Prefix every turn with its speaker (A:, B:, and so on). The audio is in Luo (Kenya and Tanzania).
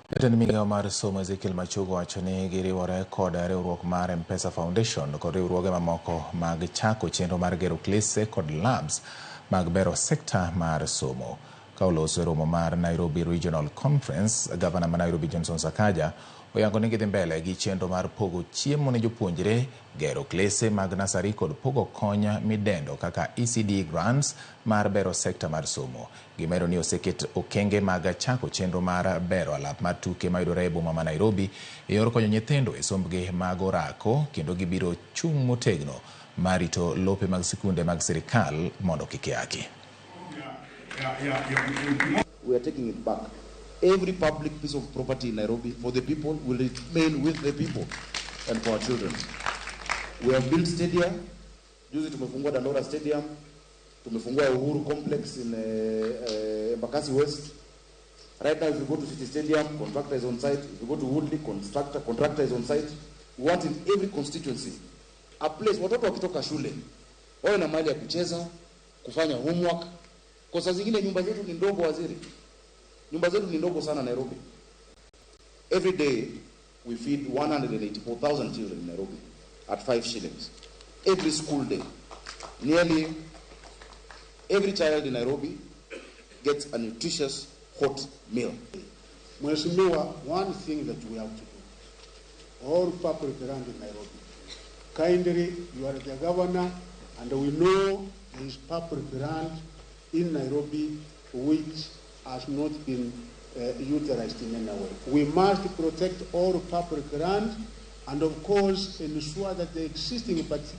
A: Jatend migao mar somo Ezekiel Machogu wacho ni giriwore kod riwruok mar M-Pesa Foundation kod riwruoge mamoko mag chako chenro mar gero klese kod labs mag bero sekta mar somo. Ka oloso e romo mar Nairobi Regional Conference, gavana ma Nairobi Johnson Sakaja oyango ni gidhi mbele gi chenro mar pogo chiemo ne jopuonjre, gero klese mag nasari kod pogo kony midendo kaka ECD grants mar bero sekta mar somo. Gimedo ni oseket okenge mag chako chenro mar bero alap mar tuke mayudore e boma ma Nairobi e yor konyo nyithindo e sombgi mag orako kendo gibiro chung' motegno mar rito lope mag sikunde mag sirikal mondo kik yaki.
B: We are taking it back. Every public piece of property in Nairobi for the people will remain with the people and for our children. We have built stadia. Juzi tumefungua Dandora Stadium, tumefungua Uhuru Complex in Embakasi West. Right now, if you go to City Stadium, contractor is on site. If you go to Woodley, contractor is on site. We want in every constituency a place watoto wakitoka shule wawe na mahali ya kucheza, kufanya homework. Kwa saa zingine nyumba zetu ni ndogo, waziri. Nyumba zetu ni ndogo sana Nairobi. Every day we feed 184,000 children in Nairobi at 5 shillings. Every school day. Nearly every child in Nairobi gets a nutritious hot meal.
C: Mheshimiwa, one thing that we have to do, all public land in Nairobi, kindly, you are the governor, and we know there is public land in Nairobi which has not been utilized in any way. We must protect all public land and, of course, ensure that the existing particular